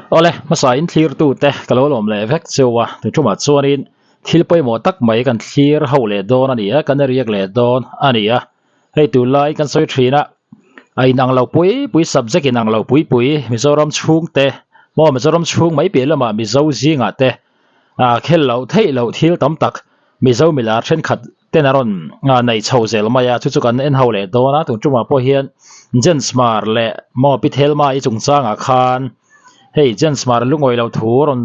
Awle, hmasa in thlirtu te ka lo lawm leh vek cheu a, tun tumah chuanin thil pawimawh tak mai kan thlir ho leh dawn a ni a, kan riak leh dawn a ni a. Hei tunlai kan sawi thin a, a inang lo pui pui subject inang lo pui pui Mizoram chhungte maw Mizoram chhung mai piah lamah Mizo zingah te ah khel loh theih loh thil tam tak Mizo milar thenkhat ten a rawn nei chho zel mai a, chu chu kan en ho leh dawn a, tun tumah pawh hian Jens Hmar leh maw Pi Thelma i chungchangah khan hei Jens Hmar lungawi loh thu a rawn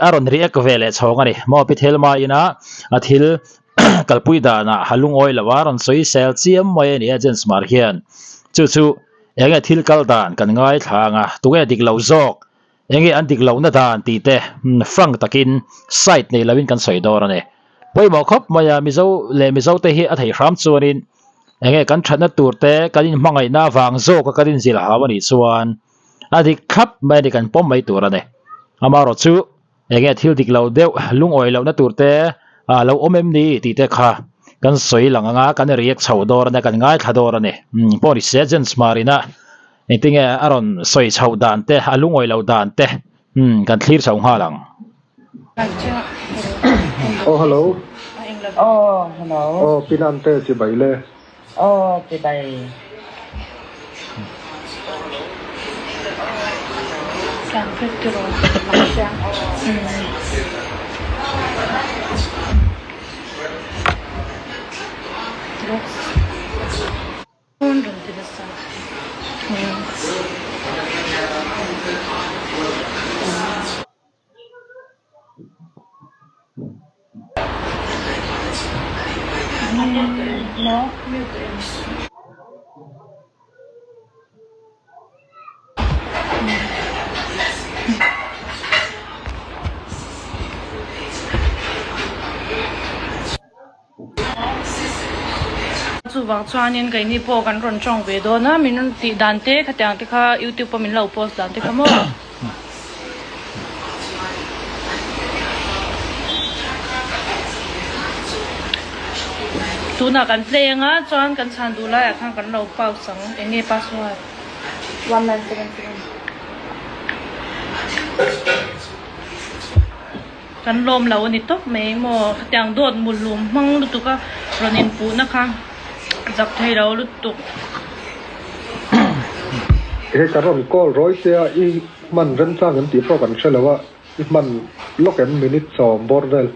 a rawn react ve leh chhawng a ni, maw Pi Thelma ina a thil kalpui danah ha lungawi lo a rawn sawi sel chiam mai a ni a Jens Hmar hian chu chu enge thil kal dan kan ngaithla ang a, tunge dik lo zawk Enge an dik lohna dan tih te frank takin side nei loin kan sawi dawn a ni. Pawimawh khawp mai a, Mizo leh Mizo te hi a theih hram chuanin enge kan thatna tur te kan inhmangaihna avang zawka kan inzil hau a nih chuan a dik thlap mai a ni kan pawm mai tur a ni. Amaherawh chu enge thil dik lo deuh lungawi lohna tur te a lo awm em ni tih te kha kan sawi lang anga kan react chho dawn a ni, kan ngaithla dawn a ni. Pawh ni se Jens Marina Engtinge a rawn sawi chhoh dan te, a lungawi loh dan te umm kan thlir chho nghal ang. Aw hello. Aw hello. Aw Pinante chibai le. Aw chibai. Chuvang chuanin keini pawh kan rawn tawng ve dawn a, min rawn tih dan te khatiang te kha youtube a min lo post dan te kha maw. Tunah kan play anga chuan kan chhan duh laiah khan kan lo pause ang, eng nge password? 1977. Kan lawm lo a ni tawp mai maw? Khatiang dawt muhlum hmang lutuk a rawn inpuhna kha zak thei lo lutuk. He ka rawn call rawi che a, i hman remchang em tih pawh kan hre lo a, i hman lawk em minute sawm bawr vel.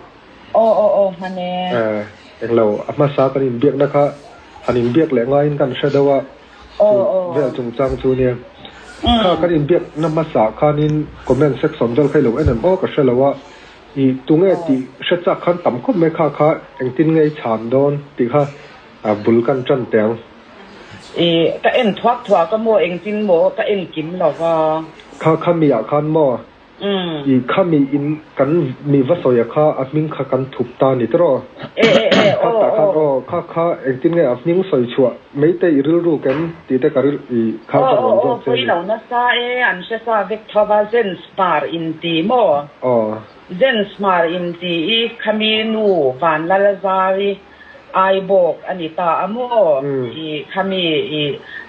Aw aw aw hman e. Eh, englo, a hmasa kan inbiakna kha han inbiak leh ngaiin kan hre deuh a, chu vel chungchang chu nia. Kha kan inbiakna hmasa khanin comment section vel kha i lo en em aw ka hre lo a, i tunge tih hre chak khan tam khawp mai kha kha engtin nge i chhan dawn tih kha bul kan tan teh ang. I ka en thuak thuak a maw engtin maw ka en kim lo va. Kha kha mi ah khan maw I khami in kan mi va sawi a kha a hming kha kan thup ta ni tiraw? E e e Kha aw tah khan aw. aw kha kha engtin nge a hming sawi chhuah mai te i rilru kem tih te ka ril i kha Aw ka aw rawn aw zawt che pawi ni. lo nasa e an hre sa vek tho va Zen Smar in ti maw? Aw. Zen Smar in ti i khami nu Vanlalzari ai bawk a ni ta a maw? I khami i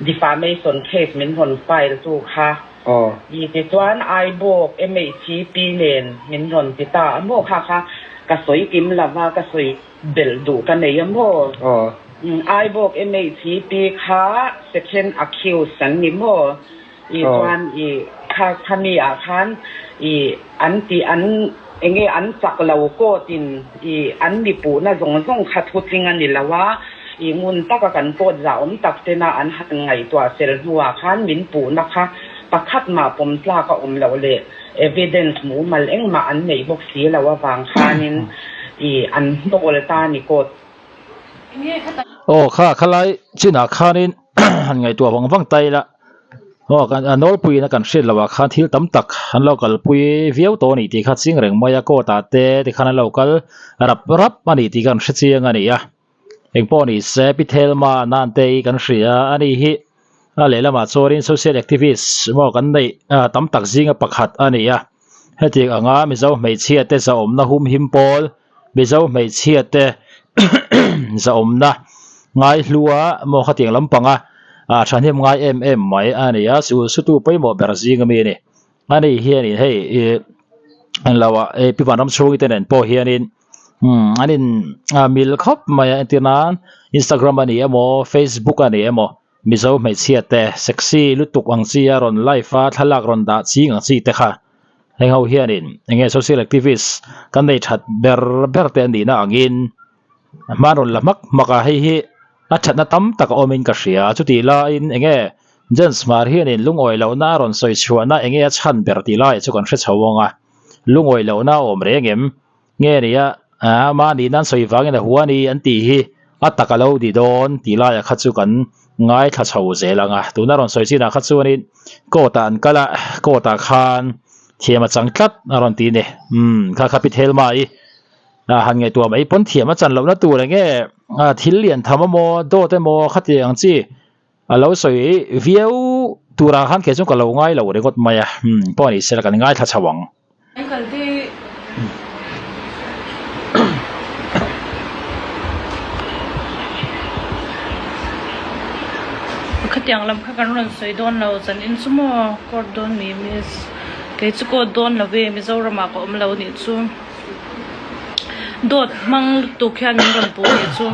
defamation case min rawn file tu kha. I tichuan Aibawk MHCP nen min rawn ti ta a maw? Kha kha ka sawi kim lo va, ka sawi belh duh ka nei a maw? Aibawk MHCP kha second accused an ni maw? I chuan i kha khami ah khan i an ti an enge an chak lo court in i an mi puhna zawng zawng kha thutling a ni lo a, i ngun taka kan court zah awm tak tena an han ngaihtuah fel hnuah khan min puhna kha pakhat mah pawm tlak a awm loh leh evidence mumal engmah an neih bawk si lo avang khanin i an hnawl ta ni court. Aw kha khalai chinah khanin han ngaihtuah vang vang ta ila. Aw kan a nawlpuiin a kan hriat loh ah khan thil tam tak an lo kalpui viau tawh a ni tih kha ching reng mai a court ah te tikhan an lo kal rap rap a ni tih kan hre chiang a ni a engpawh ni se Pi Thelma nan te hi kan hria a ni hi a lehlamah chuanin social activist maw kan neih tam tak zinga pakhat a ni a hetiang anga Mizo hmeichhia te zahawmna humhim pawl Mizo hmeichhia te zahawmna ngaihlua maw khatiang lampanga ah thahnem ngai em em mai a ni a, sul sutu pawimawh ber zing ami a ni. Ani hianin hei ih englo ah hei Pi Vanramchhungi te nen pawh hianin umm an in mil khawp mai a entir nan Instagram a ni emaw Facebook a ni emaw Mizo hmeichhia te sexy lutuk ang chi a rawn live a thlalak rawn dah ching ang chi te kha heng ho hianin eng nge social activist kan nei that ber ber te a nihna angin hma rawn la hmak hmak a hei hi a thatna tam tak a awmin ka hria chutih laiin eng nge Jens Hmar hianin lungawi lohna a rawn sawi chhuahna eng nge a chhan ber tih laiah chu kan hre chho ang a lungawi lohna a awm reng em? Nge nia a mahni nan sawi vangin a hua ni an tih hi a tak a lo ni dawn tih laiah kha chu kan ngaithla chho zel ang a. Tuna rawn sawi chinah kha chuanin court ah an kal a, court ah khan thiam a chang tlat a rawn ti a ni. Umm kha kha Pi Thelma i han ngaihtuah mai pawn thiam a chan lohna tur eng nge thil lian tham emaw dawt emaw khati ang chi A lo sawi viau turah khan kei chuan ka lo ngai lo ringawt mai a, umm pawh a ni sela kan ngaithla chho ang. Khatiang lam kha kan rawn sawi dawn lo zan in chu maw court dawn mi miss kei chu court dawn lo ve Mizoramah ka awm lo nih chu dawt hmang lutuk hian min rawn puh nih chu.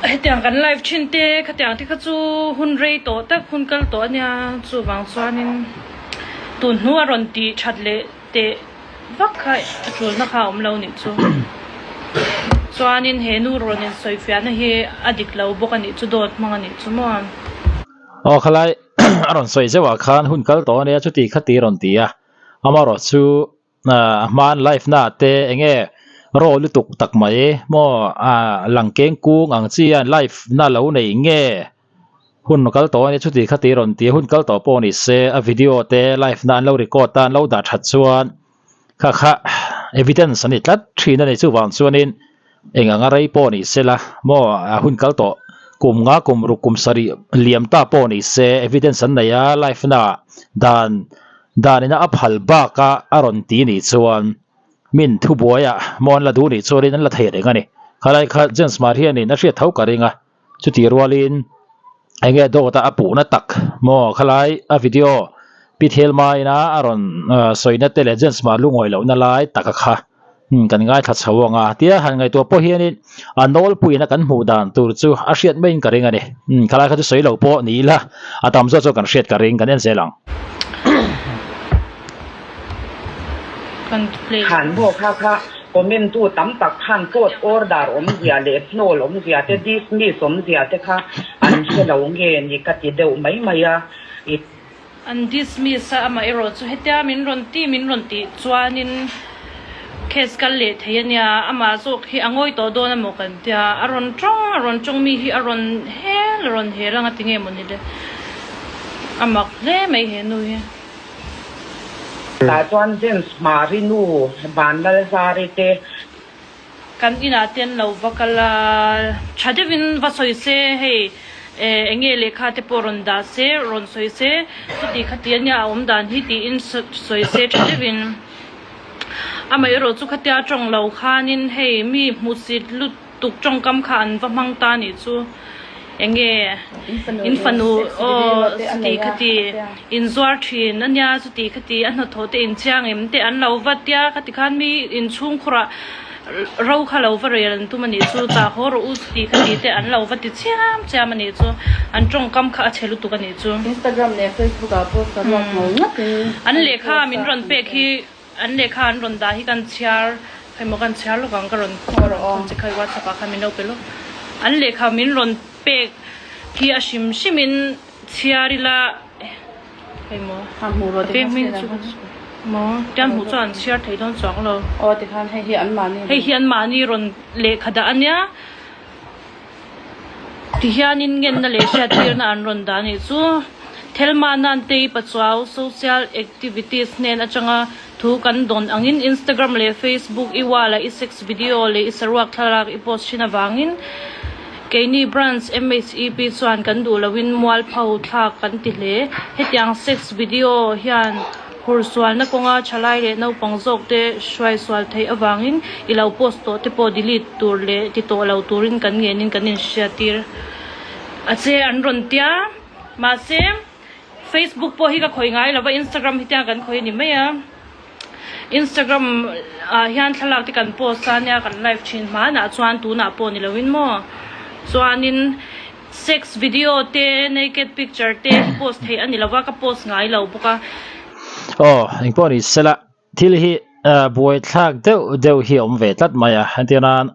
Hetiang kan live thin te khatiang te kha chu hun rei tawh tak hun kal tawh ania chuvang chuanin tun hnu a rawn tih that leh teh vak kha a tulna kha a awm lo nih chu chuanin he nu rawn insawi fiahna hi a dik lo bawk a nih chu dawt hmang a nih chu maw. Aw khalai a rawn sawi zeuh ah khan hun kal tawh ania chuti khati a rawn ti a amaherawh chu. A hmaan live na te enge raw lutuk tak mai maw ah lang keng kung ang chi a live na lo nei nge hun kal tawh ania chuti kha ti rawn ti a hun kal tawh pawh ni se a video te live na an lo record a an lo dah that chuan kha kha evidence a ni tlat thin a ni chuvang chuanin eng anga rei pawh ni se la maw a hun kal tawh kum nga kum ruk kum sarih liam ta pawh ni se evidence an nei a live na dan Dan ina a phal bak a a rawn ti nih chuan min thubuai ah maw an la duh nih chuanin an la thei reng a ni. Khalai kha James Hmar hianin a hriat tho ka ring a, chutih rualin eng nge dawt a a puhna tak maw khalai a video Pi Thelma ina a rawn sawina te leh James Hmar lungawi lohna lai tak a kha. Umm kan ngaithla chho ang a tia han ngaihtuah pawh hianin a nawlpuiin a kan hmuh dan tur chu a hriat maiin ka ring a ni. Umm khalai kha chu sawi lo pawh ni ila a tam zawk chu kan hriat ka ring kan en zel ang. Khan maw kha kha comment tu tam tak khan court order awmzia leh hnawl awmzia te dismiss awmzia te kha an hre lo nge ni ka ti deuh mai mai a i. An dismiss a, amah erawh chu hetia min rawn ti min rawn tih chuanin case kal leh thei a nia, amah zawk hi a ngawi tawh dawn amaw kan tia, a rawn tawng a rawn tawng mi hi a rawn hel a rawn hel ang a ti nge maw ni le, a mak hle mai he nu hi. Tah chuan James Hmari nu Vanlalzari te. Kan inah te an lo va kal a, tha deuhin va sawi se hei eng nge lehkha te pawh rawn dah se, rawn sawi se, chuti khati ania a awm dan hi tiin sawi se tha deuhin. Amaherawh chu khatia tawng lo khanin hei mi hmusit lutuk tawngkam kha an va hmang ta nih chu eng nge in fanu aw chuti khati inzuar thin ania chuti khati a hnathawh te inchiang em te an lo va tia khati khan mi inchhungkhurah ro kha lo va rel an tum a nih chu chah haw rawh u chuti khati te an lo va ti chiam chiam a nih chu an tawngkam kha a chhe lutuk a nih chu. Instagram leh Facebook ah pawh saruak ngawr ngat in An lehkha min rawn pek hi an lehkha an rawn dah hi kan chhiar hei maw kan chhiar lawk ang ka rawn thawn che kha WhatsApp ah khan min lo pe lawk an lehkha min rawn pek hi a hrim hrim in chhiar ila Hei maw? Ha hmuh rawh tikhan hming chu maw? Tian hmuh chuan an chhiar thei dawn chuang lo. Aw tikhan hei hi an mahni Hei hi an mahni rawn lehkha dah ania. Tihianin ngenna leh hriattirna an rawn dah anih chu. Thelma Nantei Pachuau Social Activities hnen atanga thu kan dawn angin Instagram leh Facebook i wall-a i sex video leh i saruak thlalak i post thin avangin Keini Branch MHEP chuan kan duh loin mualpho thlak kan ti hle. Hetiang sex video hian hursualna kawnga thalai leh naupang zawk te hruaisual theih avangin i lo post tawh te pawh delete tur leh ti tawh lo turin kan ngenin kan inhriattir. A che an rawn tia mahse Facebook pawh hi ka khawih ngai lova Instagram hi tiang kan khawih a ni mai a Instagram ah hian thlalak te kan post a nia kan live thin hmanah chuan tunah pawh ni lovin maw chuanin sex video te naked picture te hi post theih a ni lova ka post ngai lo bawk a. Aw engpawh ni sela thil hi buaithlak deuh deuh hi a awm ve tlat mai a entir nan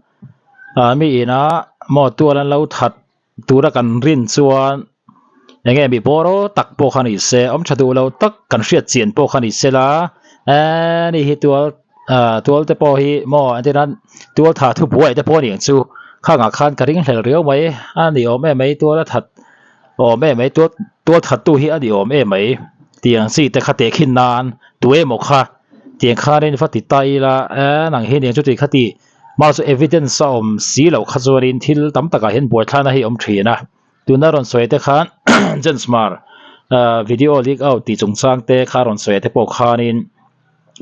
mi ina maw tual an lo that tura kan rin chuan eng nge mi bawr aw tak pawh kha ni se awm tha duh lo tak kan hriat chian pawh kha ni se la eee ni hi tual ah tual te pawh hi maw entir nan tual tha thu buai te pawh a ni ang chu khangah khan ka ring hlel riau mai a ni awm em mai tual a that awm em mai tual tual that tu hi a ni awm em mai tiang chi te kha tehkhin nan tu emaw kha tiang khanin va ti ta ila eee nang hi nen chuti kha ti. Mah chu evidence a awm si loh kha chuanin thil tam takah hian buaithlana hi a awm thin a, tuna rawn sawi te khan Jensmar video leak out tih chungchang te kha rawn sawi te pawh khanin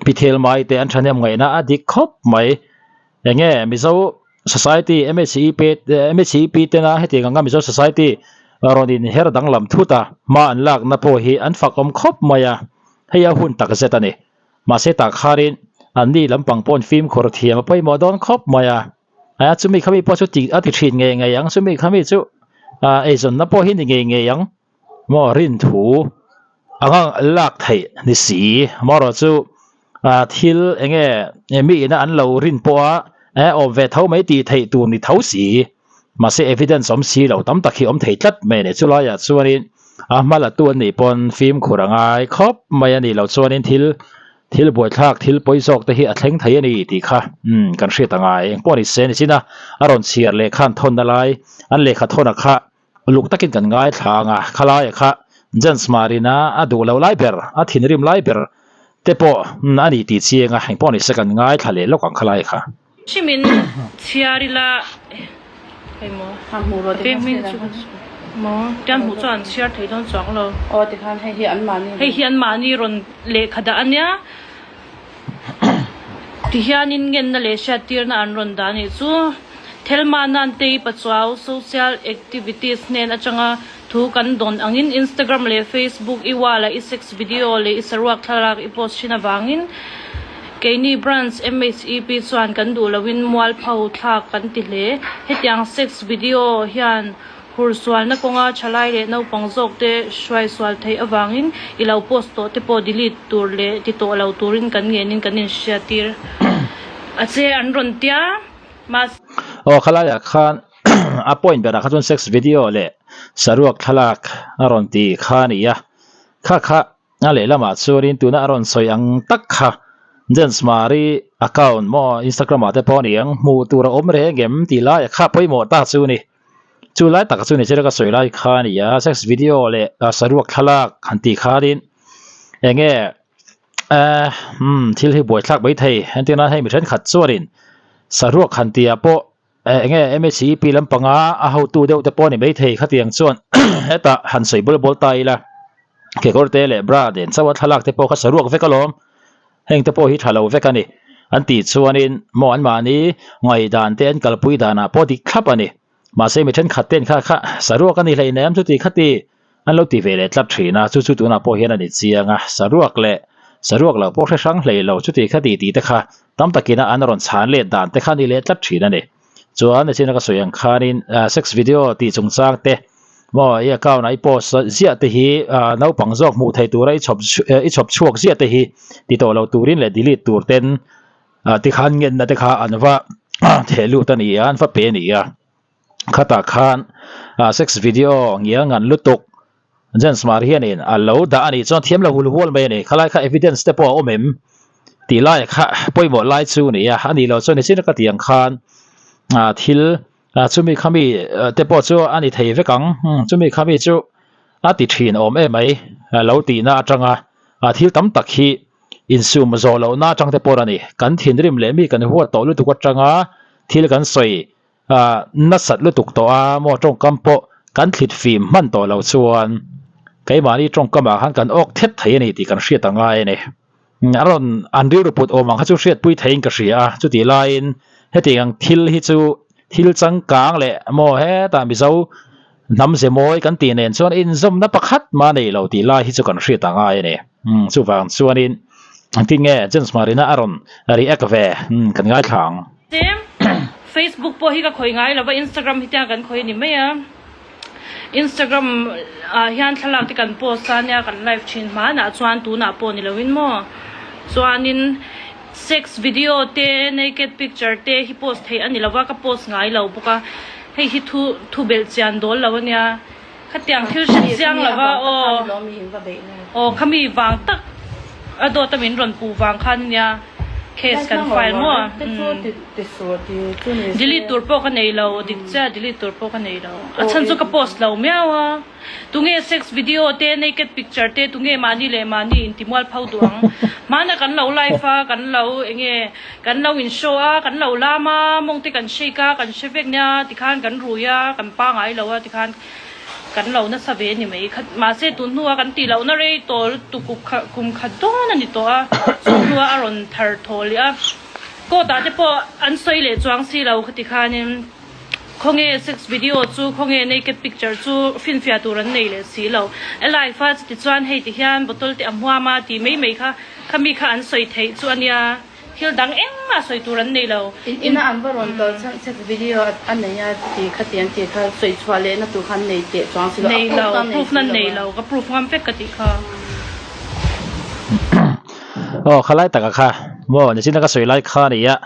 Pi Thelmai te an thahnem ngaihna a dik khawp mai. Enge Mizo society MHEP MHEP tena hetiang anga Mizo society rawn inher danglam thut a, hma an lakna pawh hi an fak awm khawp mai a, hei a hun takzet a ni. Mahse tah kharin anni lampang paw'n fimkhur thiam a pawimawh dawn khawp mai a, a chumi khami pawh chu tih a ti thin ngei ngei ang, chumi khami chu ah eizawnna pawh hi ni ngei ngei ang maw rinthu anga lak theih ni si amaherawh chu ah thil eng nge mi ina an lo rin pawha eh awm ve tho mai tih theih tur ni tho si. Mahse evidence awm si lo tam tak hi awm thei tlat mai a ni. Chulaiah chuanin a hma la tu an nih pawn fimkhur a ngai khawp mai a nih loh chuanin thil thil buaithlak thil pawi zawk te hi a thleng thei a ni tih kha umm kan hriat a ngai. Engpawh ni se ni chin a a rawn chhiar leh khan thawnna lai an lehkha thawn a kha uluk takin kan ngaithla ang a, khalaia kha Jens Marina a duh loh lai ber a thinrim lai ber te pawh a ni tih chiang a engpawh ni se kan ngaithla leh lawk ang khalai kha. Hrimin chhiar ila hei maw Ha hmuh rawh veng hming chu maw tian hmuh chuan an chhiar thei dawn chuang lo. Aw tikhan hei hi an mahni Hei hi an mahni rawn lehkha dah ania tihianin ngenna leh hriattirna an rawn dah anih chu Thelma Nantei Pachuau Social Activities hnen atanga thu kan dawn angin Instagram leh Facebook i wall a i sex video leh i saruak thlalak i post thin avangin keini branch MHEP chuan kan duh loin mualpho thlak kan ti hle. Hetiang sex video hian hursualna kawnga thalai leh naupang zawk te hruaisual theih avangin i lo post tawh te pawh delete tur leh ti tawh lo turin kan ngenin kan inhriattir a che an rawn tia. Mahse. Aw khalaiah khan a point berah kha chuan sex video leh saruak thlalak a rawn ti kha a ni a, kha kha a lehlamah chuanin tuna a rawn sawi ang tak kha Jens Mari account maw Instagram ah te pawh a ni ang hmuh tur a awm reng em tih laiah kha pawimawh ta chu a ni. Chu lai tak chu ni chira ka sawi lai kha a ni a, sex video leh saruak thlalak han tih khanin eng nge Eh umm thil hi buaithlak mai thei entir nan hei mi thenkhat chuanin saruak han tih ah pawh eh eng nge MHEP lampanga a hotu deuh te pawh a ni maithei khatiang chuan hetah han sawi bawl bawl ta ila kekawr te leh bra den chauh a thlalak te pawh kha saruak vek alawm heng te pawh hi tha lo vek a ni an tih chuanin maw anmahni ngaihdan te an kalpui danah pawh dik thlap a ni mahse mi thenkhat ten kha kha saruak a ni hleinem chuti khati An lo ti ve leh tlat thin a, chu chu tunah pawh hian a ni chiang a, saruak leh saruak loh pawh hre hrang hlei lo, chuti kha ti tih te kha tam takin a an rawn chhan let dan te kha a ni leh tlat thin a ni. Chuan nichin a ka sawi ang khanin sex video tih chungchang te maw i account ah i post ziah te hi naupang zawk hmuh theih tura i chhawp i chhawp chhuak ziah te hi ti tawh lo turin leh delete tur ten tikhan ngenna te kha an va theh lut a ni a, an va pe a ni a. Khatah khan sex video ngial ngan lutuk Jens Mar hianin a lo dah a nih chuan thiam lo hul hual mai a ni. Khalai kha evidence te pawh a awm em tih lai kha pawimawh lai chu a ni a, a nih loh chuan nichin ka tih ang khan thil chumi khami te pawh chu a ni thei vek ang, chumi khami chu a ti thin awm em mai lo tihna atanga thil tam tak hi insum zawh lohna atang te pawh a ni. Kan thinrim leh mi kan huat tawh lutuk atanga thil kan sawi nasat lutuk tawh a maw tawngkam pawh kan thlit fim hman tawh lo chuan keimahni tawngkam ah khan kan awk thet thei a ni tih kan hriat a ngai a ni. A rawn an rilru put awm ang kha chu hriatpui theiin ka hria a, chutih laiin hetiang ang thil hi chu thil changkang leh maw hetah Mizo. Hnam ze mawi kan tih nen chuan inzawmna pakhat mah nei lo tih lai hi chu kan hriat a ngai a ni. Umm chuvang chuanin engtin nge James Marina a rawn react ve kan ngaithla ang. Tlem Facebook pawh hi ka khawih ngai lo va, Instagram hi tiang kan khawih a ni mai a. Instagram ah hian thlalak te kan post a nia kan live thin hmanah chuan tunah pawh ni loin maw. Chuanin sex video te naked picture te hi post theih a ni lo va, ka post ngai lo bawk a. Hei hi thu thu belh chian dawl lo a nia. Khatiang thil hre chiang lo va aw aw khami vang tak a dawt a min rawn puh vang khan a nia case kan file maw umm delete tur pawh ka nei lo dik chiah delete tur pawh ka nei lo a chhan chu ka post lo miau a tunge sex video te naked picture te tunge mahni leh mahni inti mual pho duh ang hmana kan lo live a kan lo enge kan lo in show a kan lo lam a mawng te kan shake a kan hre vek nia tikhan kan rui a kan pangai lo a tikhan Kan lo nasa ve ni mai kha mahse tun hnua kan tih lohna rei tawh lutuk kum khat dawn a ni tawh a, chu hnua a rawn thar thaw leh a, court ah te pawh an sawi leh chuang si lo khati khanin khawnge sex video chu khawnge naked picture chu finfiah tur an nei leh si lo, a live a chuti chuan hei ti hian bottle te a hmuam a tih mai mai kha khami kha an sawi theih chu a nia. Thil dang engmah sawi tur an nei lo. In ina an va rawn kal chhan sex video a nei a ti kha ti an tih kha sawi chhuah leh na tur kha an nei teh chuang si lo. Nei lo, proof na nei lo, ka proof ngam vek ka tih kha. Aw khalai taka kha maw nichina ka sawi lai kha a ni a,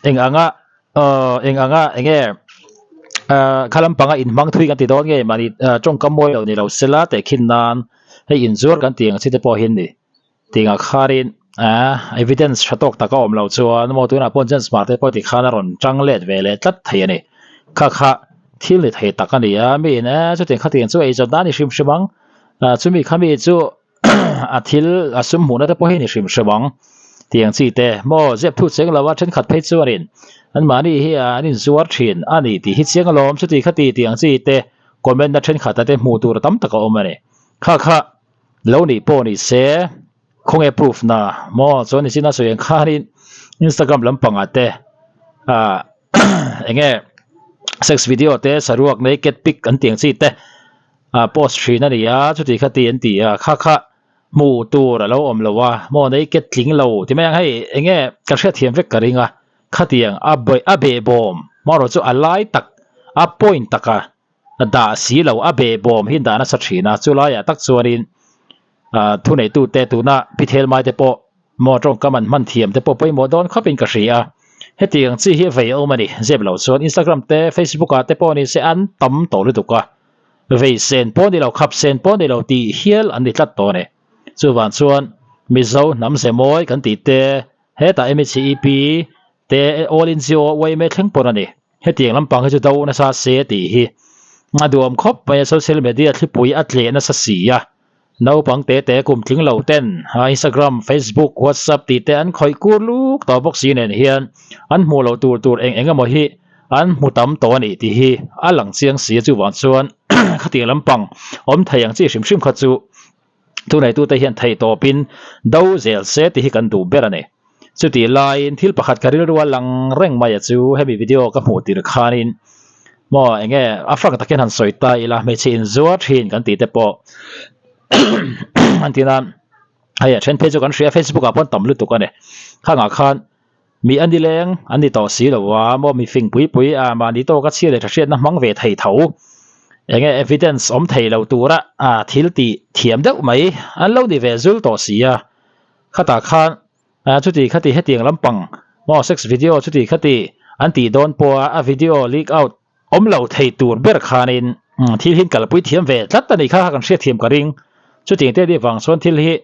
eng anga aw eng anga eng nge kha lampanga inhmang thui kan ti dawn nge mahni tawngkam mawi lo ni lo sela tehkhin nan hei inzuar kan tih ang chi te pawh hi an ni. Tingah kharin evidence tha tawk tak a awm loh chuan maw tunah pawh James Marte pawh tikhan a rawn tang let ve leh tlat thei a ni. Kha kha thil ni thei tak a ni a, miin e chutiang khatiang chu eizawn nan i hrim hrim ang, chumi khami chu a thil a sum hmuhna te pawh hi ni hrim hrim ang tiang chi te maw zep thu cheng lo a thenkhat phei chuanin anmahni hi an inzuar thin a ni tih hi chiang alawm chuti khati tiang chi te comment na thenkhat te hmuh tur tam tak a awm a ni. Kha kha. Lo nih pawh ni se khawnge proof na maw chuan nichina sawi ang khanin Instagram lampangah te ah eng nge sex video te saruak naked pic an tih ang chi te ah post thin a ni a chuti khati an ti a kha kha hmuh tur a lo awm lo a maw naked tling lo ti mai ang hei eng nge ka hriatthiam vek ka ring a khatiang a a behbawm marawh chu a lai tak a point taka. A dah si lo, a behbawm hi dah nasa thin a, chulaiah tak chuanin ah thuneitute tuna pi thelmai te pawh maw tawngkam an hman thiam te pawh pawimawh dawn khawpin ka hria a, hetiang chi hi vei a awm a ni, zep loh chuan Instagram te Facebook ah te pawh ni se an tam tawh lutuk a, vei sen pawh ni lo khap sen pawh ni lo tih hial an ni tlat tawh a ni, chuvang chuan Mizo hnam ze mawi kan tih te hetah MECEP te All India yma thleng pawn a ni. Hetiang lampang hi chu do nasa se tih hi a duhawm khawp mai a, social media thlipui a tleh nasa si a, naupang te te kum tling lo ten Instagram, Facebook, WhatsApp tih te an khawih kur luk tawh bawk si nen hian an hmuh loh tur tur eng eng emaw hi an hmu tam tawh a ni tih hi a lang chiang si a, chuvang chuan khatiang lampang awm thei ang chi hrim hrim kha chu thuneitute hian theihtawpin do zel se tih hi kan duh ber a ni. Chutih laiin thil pakhat ka rilru a lang reng mai a chu hemi video ka hmuh tir khanin maw enge a frank takin han sawi ta ila hmeichhe inzuar thin kan tih te pawh an ti nan hei a then phei chu kan hria facebook ah pawh an tam lutuk a ni khangah khan mi a nileng an ni tawh si lo a maw mi fing pui pui a mahni tawka chhia leh tha hriatna hmang ve thei tho enge evidence awm thei lo tura a thil tih thiam deuh mai an lo ni ve zul tawh si a. Khatah khan chuti khati hetiang lampang maw sex video chuti khati an tih dawn pawha a video leak out awm lo thei tur ber khanin thil hi an kalpui thiam ve tlat a nih kha kan hriatthiam ka ring. Chutiang te anih vang chuan thil hi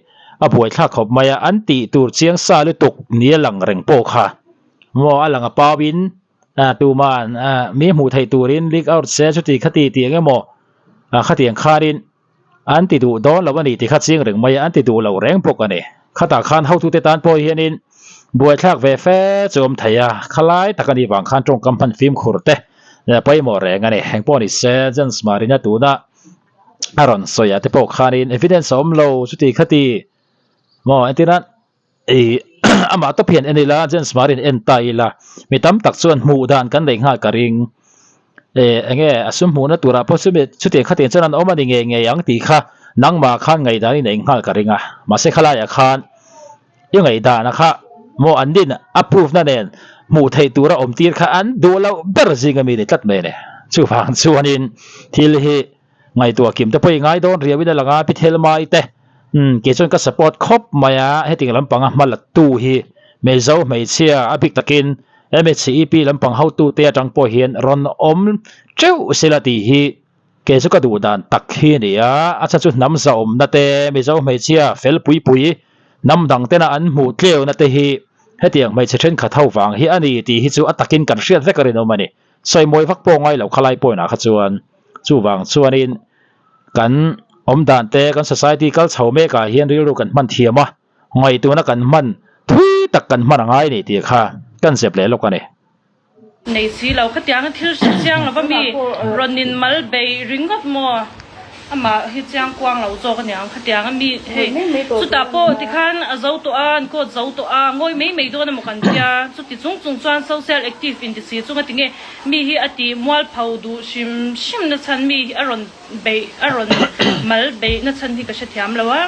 a buaithlak khawp mai a, an tih tur chiang sa lutuk ni a lang reng pawh kha maw a lang a pauin tuman mi hmuh theih turin leak out se chuti khati tih eng emaw khatiang khanin An ti duh dawn lo a ni tih kha ching reng mai a, an ti duh lo reng bawk a ni. Khatah khan hotute tan pawh hianin buaithlak ve fe chu awm thei a, khalai tak a nih vang khan tawngkam hman fimkhur te pawimawh reng a ni. Eng pawh ni se, Jens Marina tuna a rawn sawi ah te pawh khanin evidence a awm lo chuti khati maw entirna ih amah tawp hian en ila, Jens Marin en ta ila mi tam tak chuan hmuh dan kan neih nghal ka ring. Eh enge a sum hmuhna turah pawh chumi chutiang khatiang chuan an awm a ni ngei ngei ang tih kha nangmah khan ngaihdan i nei nghal ka ring a. Mahse khalaiah khan i ngaihdana kha maw an nin a proof na nen hmuh theih tura awm tir kha an duh loh ber zing ami ni tlat mai a ni. Chuvang chuanin thil hi ngaihtuah kim te pawh i ngai dawn riau in a lang a, Pi Thelmai te umm kei chuan ka support khawp mai a, hetiang lampanga hma la tu hi Mizo hmeichhia a bik takin MHCEP lampang hotute atang pawh hian rawn awm teuh sela tih hi Kei chu ka duh dan tak hi a ni a, a chhan chu hnam zahawmna te, Mizo hmeichhia fel pui pui, hnam dang tena an hmuh tleuna te hi hetiang hmeichhe thenkhat ho vang hi a ni tih hi chu a takin kan hriat vek a rinawm a ni. Sawimawi vak pawh ngai lo khalai point ah kha chuan chuvang chuanin kan awm dan te, kan society kal chho mek ah hian rilru kan hman thiam a, ngaihtuahna kan hman thui tak kan hman a ngai a ni tih kha kan zep leh lawk a ni. Nei si lo khatianga thil hre chiang lova mi rawn in mal bei ringawt maw? Amah hi chiang kuang lo zawk aniang khatianga mi hei chutah pawh tikhan a zo tawh a an court zo tawh a ngawi mai mai dawn emaw kan tia chuti chung chung chuan social active inti si chunga tinge mi hi a ti mualpho duh hrim hrim na chhan mi hi a rawn beih a rawn mal beih na chhan hi ka hrethiam lo a.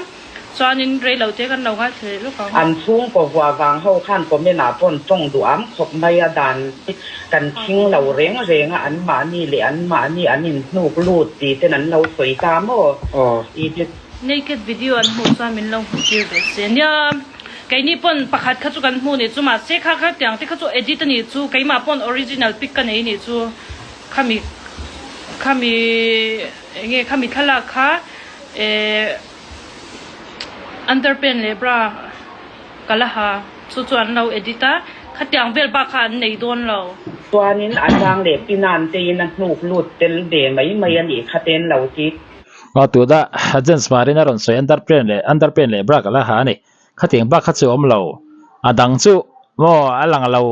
Chuanin rei lo te kan lo ngaithla leh lawk ang. An chhungkaw vua vang ho khan comment ah pawn tawng duh am khawp mai a dan hi kan khing lo reng reng a an mahni leh an mahni an in hnuk lut ti ten an lo sawi ta maw i te. Naked video an hmuh chuan min lo hmuh tir ve se nia keini pawn pakhat kha chu kan hmuh nih chu mahse kha kha tiang te kha chu edit a nih chu keimah pawn original pic ka nei nih chu khami khami enge khami thlalak kha eh. Underpant leh bra ka la ha chu chu an lo edit a, khatiang vel bak kha an nei dawn lo. Chuanin a chang leh pinan teiin a hnuk lut tel ve mai mai a nih kha te an lo ti. Aw tuna Jens Marin a rawn sawi underpant leh underpant leh bra ka la ha a ni, khatiang bak kha chu a awm lo, a dang chu maw a lang lo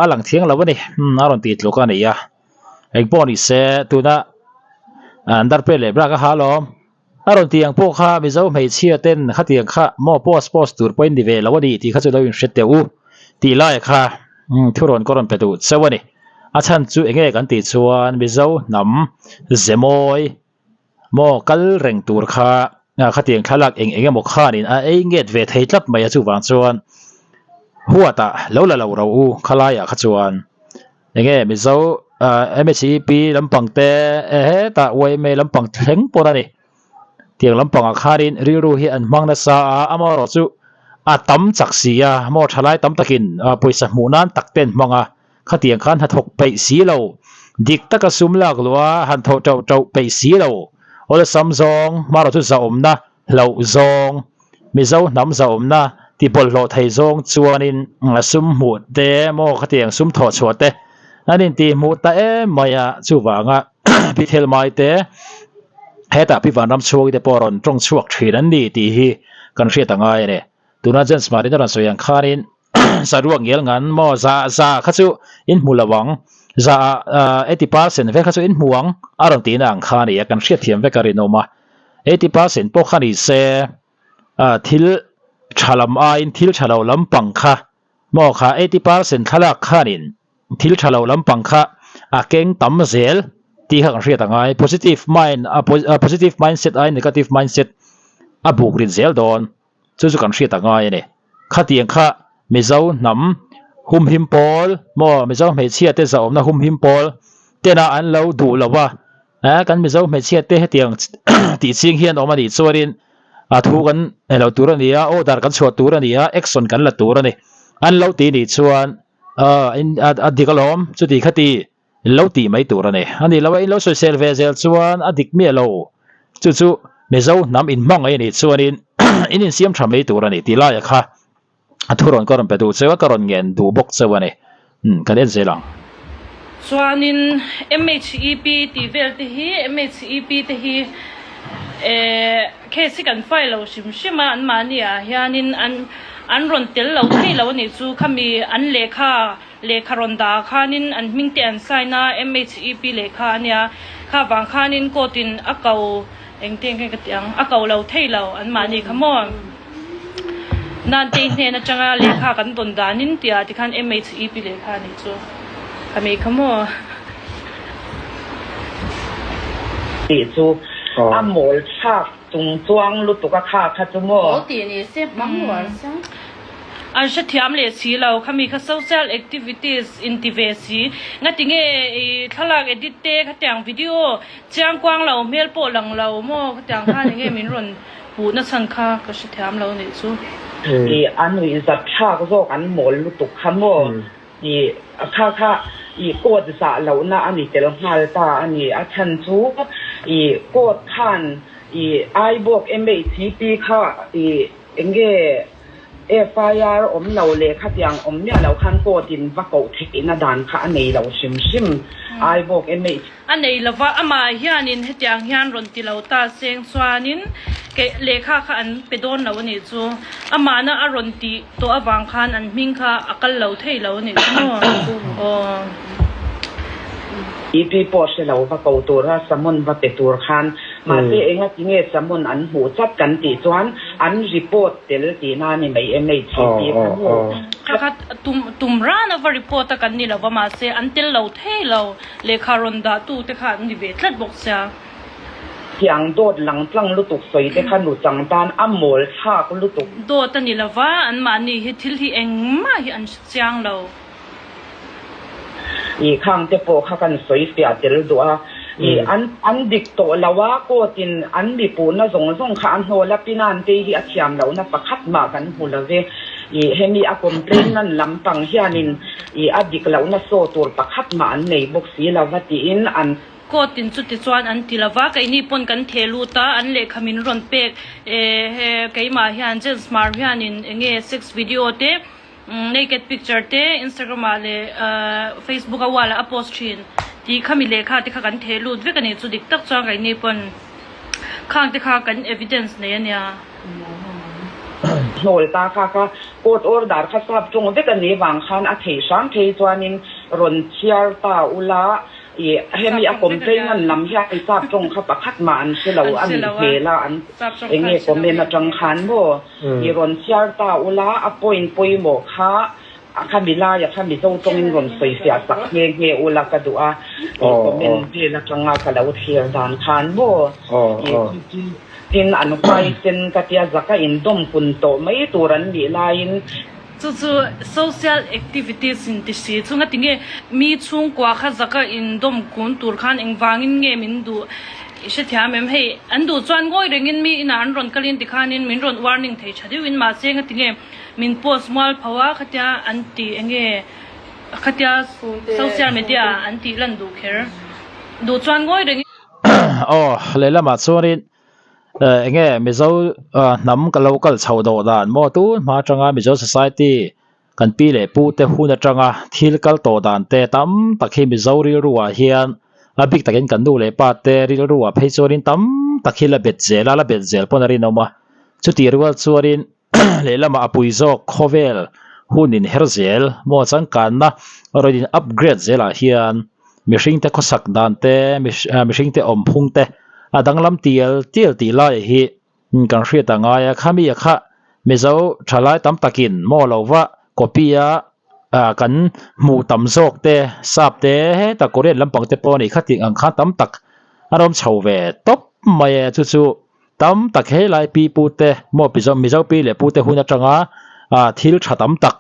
a lang thiang lo a ni a rawn ti tluk a ni a, engpawh ni se tuna underpant leh bra ka ha alawm. A rawn tih ang pawh kha Mizo hmeichhia ten khatiang kha maw post post tur pawhin ni ve lo a ni tih kha chu lo inhre teh u tih lai kha thu rawn ka rawn pe duh chauh a ni. A chhan chu enge kan tih chuan Mizo hnam zemawi maw kal reng tur kha khatiang thlalak eng eng emaw khanin a ei nget ve thei tlat mai a chuvang chuan huatah lo la lo ro u khalaiah kha chuan. Enge Mizo MHEP lampang te hetah yma lampang thleng pawh a ni. Tiang lampangah khanin rilru hi an hmang nasa a, amaherawh chu a tam chak si a, maw thalai tam takin pawisa hmuh nan tak te an hmang a, khatiang khan hnathawk peih si lo, dik taka sum lak luh a han thawh tauh tauh peih si lo, awlsam zawng hmarawh chu zahawmna hlauh zawng, Mizo hnam zahawmna ti bawlhhlawh thei zawng chuanin sum hmuh te maw khatiang sum thawh chhuah te an intih hmuh ta em mai a, chuvanga Pi Thelmai te hetah Pi Vanramchhuangi te pawh rawn tawng chhuak thin an ni tih hi kan hriat a ngai a ni. Tuna Jens Marin a rawn sawi ang khanin saruak ngial ngan maw za za kha chu in hmu lo ang, za ah 80 percent vek kha chu in hmu ang a rawn tihna ang kha a ni a, kan hriatthiam vek a rinawm a. 80 percent pawh kha ni se thil tha lam aiin thil tha lo lampang kha maw kha 80 percent thlalak khanin thil tha lo lampang kha a keng tam zel tih kha kan hriat a ngai. Positive mind a positive mindset aiin negative mindset a buk rit zel dawn. Chu chu kan hriat a ngai a ni. Khatiang kha Mizo hnam humhim pawl maw Mizo hmeichhia te zahawmna humhim pawl tena an lo duh lo a, eh kan Mizo hmeichhia te hetiang tih ching hian awm a nih chuanin a thu kan nei lo tur a ni a, order kan chhuah tur a ni a, action kan la tur a ni. An lo ti nih chuan a dik alawm chuti khati In lo tih mai tur a ni. A nih loh a in lo sawisel ve zel chuan a dik miah lo. Chu chu Mizo hnam in hmangaih a nih chuanin in insiam tha mai tur a ni tih laia kha a thu rawn ka rawn pe duh cheu a, ka rawn ngen duh bawk cheu a ni. Umm kan en zel ang. Chuanin MHEP tih vel te hi MHEP te hi eh case hi kan file lo hrim hrim a, anmahni ah hianin an an rawn tel lo thei lo a nih chu khami an lehkha Lehkha rawn dah ah khanin an hming te an sign a, MHEP lehkha a nia. Kha vang khanin court in a ko engte nge ka ti ang, a ko lo thei lo an mahni kha maw. Nantei hnen atanga lehkha kan dawn danin tih ah tikhan MHEP lehkha a nih chu ka mei kha maw. Tih chu a mawl thlak chung chuang lutuk a kha kha chu maw? Mawl tih ni se hmang nuar se. An hrethiam leh si lo khami kha social activities in ti ve si. Ngati nge i thlalak edit te khatiang video chiang kuang lo hmel pawh lang lo maw khatiang khan enge min rawn puh na chhan kha ka hrethiam lo nih chu. I a nuihzat thlak zawk an mawl lutuk kha maw? I kha kha i court zah lohna a ni tel nghal ta a ni. A chhan chu i court khan i Aibawk MHCP kha i enge FIR awm lo leh khatiang awm miah lo khan court in va koh theihna dan kha a nei lo hrim hrim. Aibawk MHCP. A nei lo va, amah hianin hetiang hian rawn ti lo ta seng chuanin kei lehkha kha an pe dawn lo a nih chu. Amahna a rawn tih tawh avang khan an hming kha a kal lo thei lo a nih chu maw? Aw. EP pawh hre lo va ko tura summon va pe tur khan mahse enga ti nge summon an hmuh chat kan tih chuan an report tel tihna a ni mai MHCP kha maw? Kha kha tum tum rana va report a kan ni lo va mahse an tel lo thei lo. Lehkha rawn dah tu te kha an ni ve tlat bawk sia. Tiang dawt lang tlang lutuk sawi te kha nuchang tan a mawl thlak lutuk. Dawt a ni lo va, anmahni hi thil hi engmah hi an hre chiang lo. I khang te pawh kha kan sawi fiah tel duh a, i an an dik tawh lo a, court in an mi puhna zawng zawng kha a hnawl a, Pinan te hi a thiam lohna pakhat mah kan hmu lo ve, i hemi a complaint nan lampang hianin I a dik lohna saw tur pakhat mah an nei bawk si lo va tiin an. Court in chuti chuan an ti lo va, keini pawn kan theh lut a, an lehkha min rawn pek e he keimah hian Jens Hmar hianin enge sex video te naked picture te Instagram ah leh Facebook a wall ah a post thin tih kha mi lehkha te kha kan theh lut vek a ni chu dik tak chuan keini pawn khang te kha kan evidence nei a nia. Hnawl ta kha kha court order kha sap ṭawng vek a nih vang khan a theih hram phei chuanin rawn chhiar ta ula i hemi a complaint an lam hian sap ṭawng kha pakhat mah an hre lo a nih hmel a an enge comment aṭang khan maw i rawn chhiar ta ula a point pawimawh kha A khami laia kha Mizo tawngin rawn sawi fiah sak nghe nghe ula ka duh a, i comment vel atanga ka lo thlir dan khan maw i chu tin an huaisen ka tia zaka indawm kun tawh mai tur an nih laiin. Chu chu social activities in ti si chu nga tinge mi chhungkua kha zaka indawm kun tur khan engvangin nge min duh i hrethiam em hei an duh chuan ngawi rengin mi inah an rawn kalin tikhanin min rawn warning thei tha deuhin mahse nga tinge Min post mual pho a khatia an ti enge khatia social media ah an tih lan duh kher duh chuan ngawi reng in. Aw lehlamah chuanin enge Mizo hnam ka lo kal chho dawh dan maw tun hma atanga Mizo society kan pi leh pu te hun atanga thil kal tawh dan te tam tak hi Mizo rilru ah hian a bik takin kan nu leh pa te rilru ah phei chuanin tam tak hi la bet zel a la bet zel pawn a rinawm a chutih rual chuanin lehlamah a pui zawk khawvel hun in her zel maw changkanna rawn in upgrade zelah hian mihring te khawsak dan te mihring te awm phung te a danglam tial tial tih lai hi kan hriat a ngai a khami a kha mizo thalai tam takin maw lo va copy a kan hmuh tam zawk te sap te heta korean lampang te pawh a nih kha tih ang khan tam tak a rawm chho ve tawp mai a chu chu. Tam tak helai pi pu te maw Mizo Mizo pi leh pu te hun atanga ah thil tha tam tak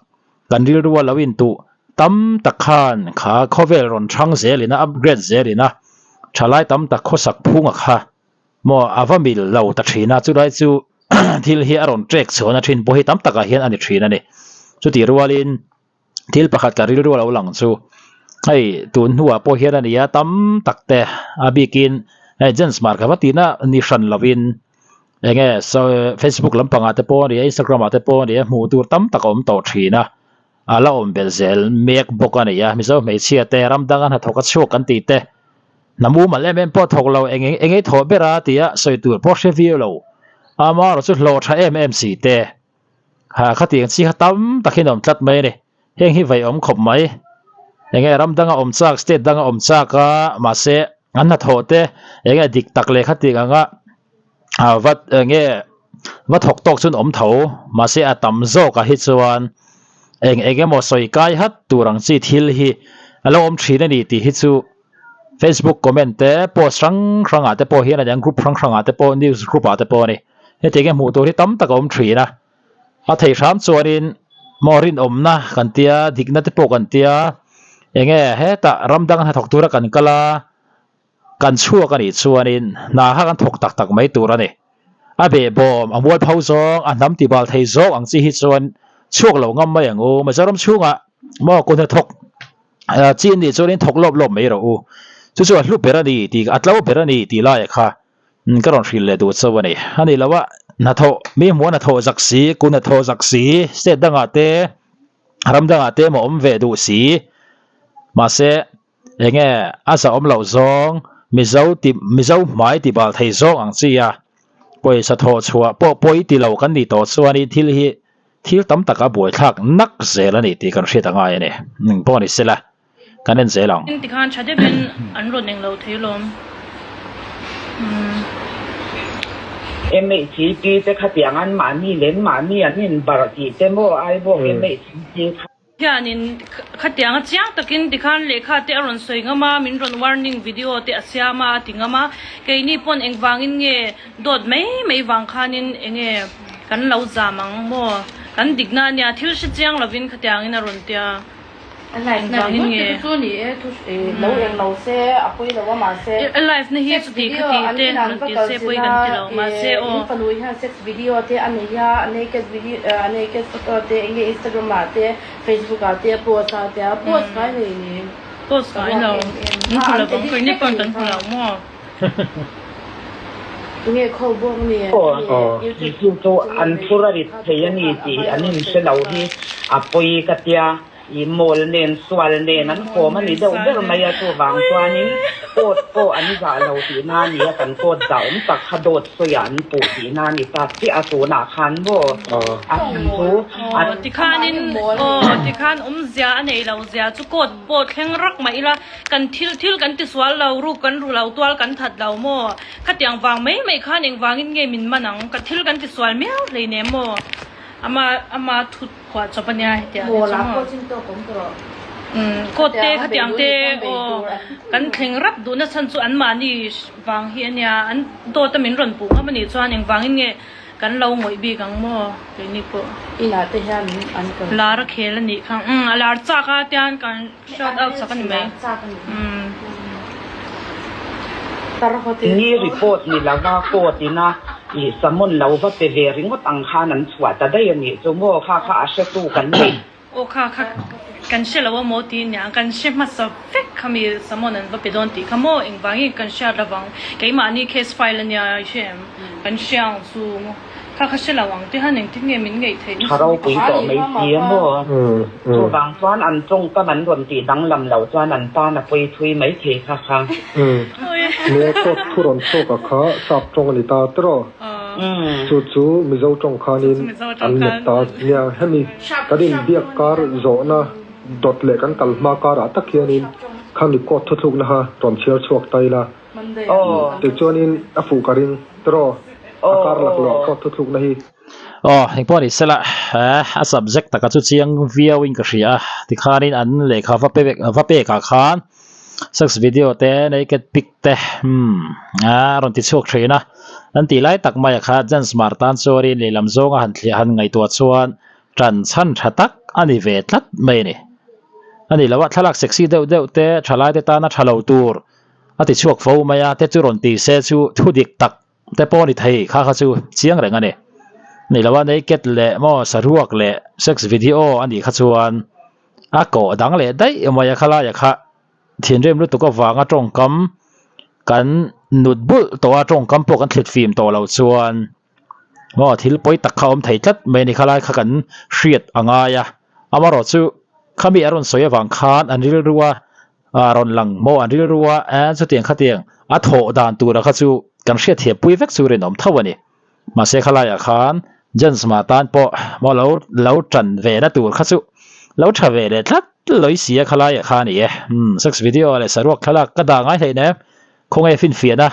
kan rilru a lo intuh tam tak khan kha khawvel rawn thang zel in a upgrade zel in a thalai tam tak khawsak phung a kha maw a va mil lo ta thin a chulai chu thil hi a rawn trek chhuahna thin pawh hi tam takah hian a ni thin a ni chutih rualin. Thil pakhat ka rilru a lo lang chu hei tun hnuah pawh hian a ni a tam tak te a bikin hei Jens Mark a va tihna ni hran lovin eng nge Facebook lampangah te pawh a ni a Instagram ah te pawh a ni a hmuh tur tam tak a awm tawh thin a a la awm belh zel mek bawk a ni a Mizo hmeichhia te ram danga hnathawk a chhuak kan tih te hna mumal em em pawh thawk lo eng eng ei thawh ber a tia sawi tur pawh hre viau lo amaherawhchu hlawh tha em em si te. Ha khatiang chi kha tam tak hian a awm tlat mai a ni. Heng hi vaih awm khawp mai. Enge ram danga awm chak, state danga awm chak a, mahse an hnathawh te enge dik tak leh khatiang anga ah va enge va thawk tawk chuan awm tho. Mahse a tam zawkah hi chuan eng eng emaw sawi kai hat tur ang chi thil hi a lo awm thin a ni tih hi chu. Facebook comment te post hrang hrang ah te pawh hian a niang group hrang hrang ah te pawh news group ah te pawh a ni. Hetiang hian hmuh tur hi tam tak a awm thin a. A theih hram chuanin maw rinawmna kan tia dikna te pawh kan tia enge hetah ram dang hnathawk tura kan kal a kan chhuak a nih chuanin hna kha kan thawk tak tak mai tur a ni. A behbawm, a mualpho zawng, a hnam tibal thei zawng ang chi hi chuan chhuak lo ngam mai ang u. Mizoram chhungah maw kut hnathawk chi an nih chuanin thawk lawp lawp mai rawh u. Chu chu a hlu ber a ni tih a tlo ber a ni tih laiah kha ka rawn hrilh leh duh chauh a ni. A nih loh a hnathawh mi hmuh a hnathawh zak si, kut hnathawh zak si, state dangah te ram dangah te emaw awm ve duh si. Mahse. Enge a zahawm loh zawng Mizo ti Mizo hmai ti bal thei zawng ang chi a, pawisa thawh chhuah pawh pawi ti lo kan nih tawh chuanin thil hi thil tam tak a buaithlak nak zel a ni tih kan hriat a ngai a ni. Eng pawh ni sela kan en zel ang. Tikhan tha deuhin an rawn eng lo thei lawm. MHCP te khatiang an mahni leh mahni an inbarh tih te maw Aibawk MHCP kha. Hianin khatianga chiang takin tikhan lehkha te a rawn sawi ngam a, min rawn warning video te a siam a, a ti ngam a. Keini pawn engvangin nge dawt mai mai vang khanin enge kan lo zam ang maw? Kan dikna ania, thil hre chiang lovin khatiangin a rawn tia. A live na Engvangin ringawt nge? te chu ni e, thu lo eng lo se a pawi lo a mahse A live na hi sex chuti video khati an te inah an rawn va ti kal se pawi chilh kan a ti lo mahse i aw. in fanu hian sex video te a nei a, a naked video a naked photo te enge Instagram ah te Facebook ah te a post a tia post ngai nei ni Post ka ngai ruak lo em em an kha hmu an lovang edit keini vek pawn anih kan hmu kha. lo maw. Tunge kho bawk ni Aw hemi YouTube chu chu channel an nei phur a rit kha thei chu a ni kha a tih an viral inhre thei lo kha. hi a pawi ka tia. I mawl nen sual nen an kawm a ni deuh ber mai a, chuvang chuanin court pawh an zah lo tihna a ni a, kan court zah awm tak kha dawt sawiah an puh tihna a ni ta chiah a, tunah khan maw a chhan chu a. Aw tikhanin aw tikhan awmzia a nei lo zia chu court pawh thleng rak mah ila kan thil thil kan tisual lo ruk kan ru lo tual kan that lo maw khatiang vang mai mai khan engvangin nge min man ang ka thil kan tisual miau hleinem maw ama ama thut Khuah chawp a nia hetiang hi chu maw. Umm court te khatiang te aw kan thleng rap duhna chhan chu anmahni vang hi a nia an dawt a min rawn puh ngam a nih chuan engvangin nge kan lo ngawih bik ang maw keini pawh. Inah te hian an kal. Lar a khel a nih kha umm a lar chak a tian kan shout out sak a ni mai umm. Ni report ni lova court ina Ih, Samon lo va pe ve ringawt ang khan an chhuah ta daih a nih chu maw? Kha kha a hretu kan ni. Aw kha kha kan hre lo a maw ti nia, kan hre hmasa vek kha mi Samon an va pe dawn tih kha maw? Engvangin kan hriat lovang, keimahni case file a nia i hre em? Kan hria ang chu maw? Kha kha hre lo ang te han engtin nge min ngeih theih Tha nasa ropui tawh mai si a maw? Chuvang chuan an tawngkam an rawn tih danglam loh chuan an tan a pawi thui mai thei kha kha. Nia court thu rawn chhuak a kha sap tawng a ni ta tiraw? Chu chu Mizo tawng khanin an let ta nia. Hemi kan inbiak kar zawhna dawt leh kan kal hma karah tak hianin khami court thuthlukna kha rawn chhiar chhuak ta ila. Tichuanin a fuh ka ring tiraw? A kar laklawh court thuthlukna hi. Aw, engpawh ni sela, a subject taka chu chiang viauin ka hria a, tikhanin an lehkha va pe va pekah khan sex video te naked pic te umm a rawn ti chhuak thin a, an tih lai tak maia kha Jan Smar tan chuanin lehlam zawnga han thliah han ngaihtuah chuan tan chhan tha tak a ni ve tlat mai a ni. A ni lo a, thlalak sexy deuh deuh te thalai te tana tha lo tur a ti chhuak fo mai a, te chu rawn ti se chu thu dik tak te pawh ni thei kha kha chu chiang reng a ni. Ni lo a naked leh maw saruak leh sex video a nih kha chuan a kawh dang leh daih mai a khalai a kha thinrim lutuk avanga tawngkam kan nut bulh tawh a tawngkam pawh kan thlit fim tawh loh chuan maw thil pawi tak kha a awm thei tlat mai a ni khalai kha kan hriat a ngai a amaherawh chu khami a rawn sawi avang khan an rilru a a rawn lang maw an rilru a eh chutiang khatiang a thawh dan tura kha chu kan hriatthiam pui vek chu rinawm tho a ni mahse khalaiah khan Jensma tan pawh maw lo lo tan ve na tur kha chu lo tha ve leh tlat lawih si a khalaiah kha a ni e umm sex video leh saruak thlalak ka dah ngai hleih nem khawnge finfiahna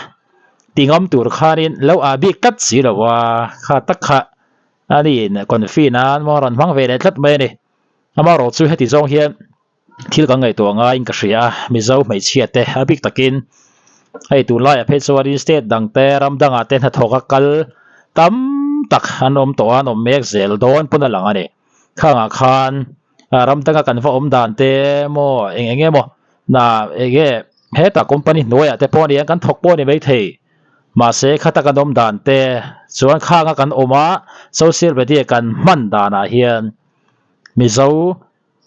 ti ngam tur khanin lo ah bik tlat si lo a kha tak kha a niin confi nan maw rawn hmang ve leh tlat mai a ni amaherawhchu heti zawng hian. Thil kan ngaihtuah ngaiin ka hria a, Mizo hmeichhia te a bik takin hei tunlaiah phei chuanin state dang te ram dangah te hnathawk a kal tam tak an awm tawh a, an awm mek zel dawn pawn a lang a ni. Khangah khan ram danga kan va awm dan te maw eng eng emaw na eng nge hetah company hnuaiah te pawh a ni a, kan thawk pawh a ni maithei. Mahse khata kan awm dan te chuan khanga kan awm a social media kan hman danah hian Mizo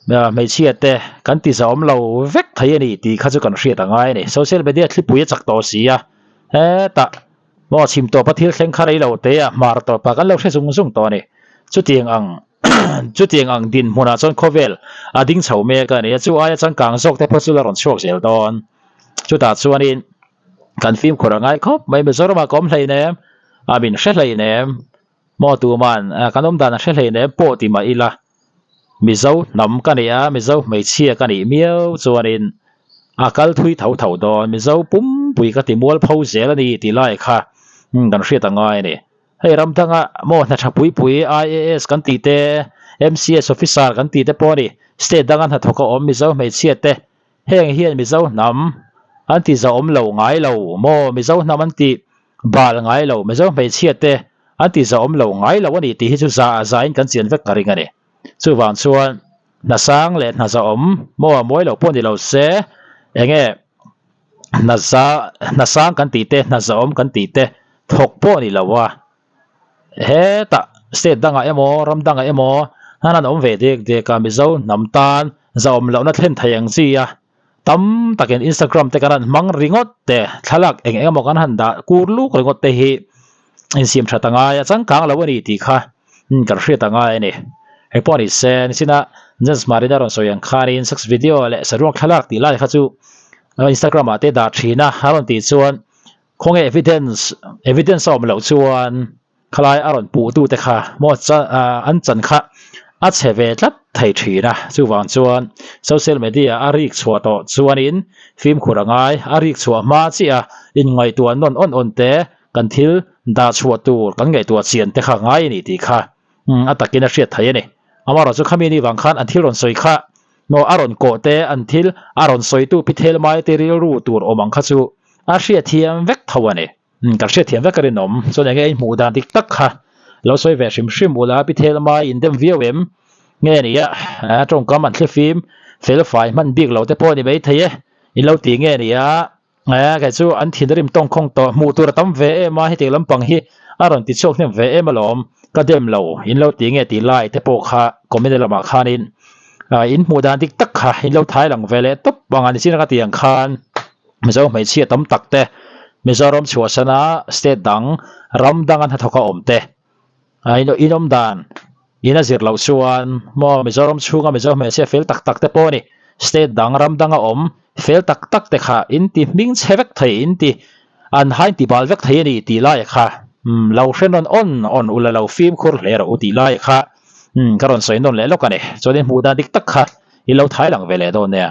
Hmeichhia te kan ti zahawm lo vek thei a ni tih kha chu kan hriat a ngai a ni. Social media thlipui a chak tawh si a, hetah maw chhim tawpa thil thleng kha rei lo te a hmar tawpa kan lo hre zung zung tawh a ni. Chutiang ang chutiang ang dinhmunah chuan khawvel a ding chho mek a ni a, chu aia changkang zawk te pawh chu la rawn chhuak zel dawn. Chutah chuanin kan fimkhur a ngai khawp mai, Mizoramah ka awm hleinem, a min hre hleinem. Maw tuman kan awm dan a hre hleinem pawh ti mah ila Mizo hnam ka nih a, Mizo hmeichhia ka nih miau chuanin a kal thui tho tho dawn, Mizo pumpui ka ti mual pho zel a ni tih lai kha kan hriat a ngai a ni. Hei ram danga maw hna tha pui pui IAS kan tih te, MCS officer kan tih te pawh a ni, state danga hnathawk a awm Mizo hmeichhia te heng hian Mizo hnam an ti zahawm lo ngai lo maw, Mizo hnam an ti bal ngai lo, Mizo hmeichhia te an ti zahawm lo ngai lo a ni tih hi chu za a zain kan chian vek ka ring a ni. Chuvang chuan hna sang leh hna zahawm maw a mawi lo pawh ni lo se enge hna za hna sang kan tih te hna zahawm kan tih te thawk pawh ni lo a hetah state dangah emaw ram dangah emaw hnan an awm ve dek dek a Mizo hnam tan zahawm lohna thlen thei ang chi a. Tam takin Instagram te kan han hmang ringawt te, thlalak eng eng emaw kan han dah kur luk ringawt te hi insiam that a ngai a, changkang lo a ni tih kha kan hriat a ngai a ni. Hei pawh a ni se, nichina Jens Marina rawn sawi ang khanin sex video leh saruak thlalak tih lai kha chu Instagram ah te dah thin a, a rawn tih chuan khawnge evidence, evidence a awm loh chuan Khalai a rawn puh tute kha maw an chan kha a chhe ve tlat thei thin a, chuvang chuan social media a rik chhuah tawh chuanin fimkhur a ngai, a rik chhuah hma chiah a inngaihtuah nawn awn awn te, kan thil dah chhuah tur kan ngaihtuah chian te kha ngai a ni tih kha a takin a hriat thei a ni. Amaherawhchu khami ni vang khan an thil rawn sawi kha maw a rawn kawh te, an thil a rawn sawitu phithel mai te rilru tur awm ang kha chu a hriatthiam vek tho a ni. Kan hriatthiam vek a rinawm. Chuan enge i hmuh dan dik tak kha lo sawi ve hrim hrim ula Pi Thelma i indem viau em? Nge ni a, tawngkam an thlifim fel fai hman bik lo te pawh a ni maithei e. In lo ti nge ni a, kei chu an thinrim tawngkhawng tawh hmuh tur a tam ve em a, hetiang lampang hi a rawn ti chhuak hnem ve em alawm, ka dem lo in lo ti nge tih lai te pawh kha comment lamah khanin in hmuh dan dik tak kha in lo thai lang ve leh tawp ang a ni chin a ka tih ang khan. Mizo hmeichhia tam tak te, Mizoram chhuahsana state dang, ram danga hnathawka awm te, in awm dan in a zir loh chuan maw Mizoram chhunga Mizo hmeichhia fel tak tak te pawh a ni, state dang, ram danga awm fel tak tak te kha in ti hming chhe vek thei, in ti an hain ti bal vek thei a ni tih lai kha lo hre nawn awn awn ula lo fimkhur hle rawh u tih lai kha ka rawn sawi nawn leh lawk a ni. Chuan in hmuh dan dik tak kha i lo thai lang ve leh dawn nia.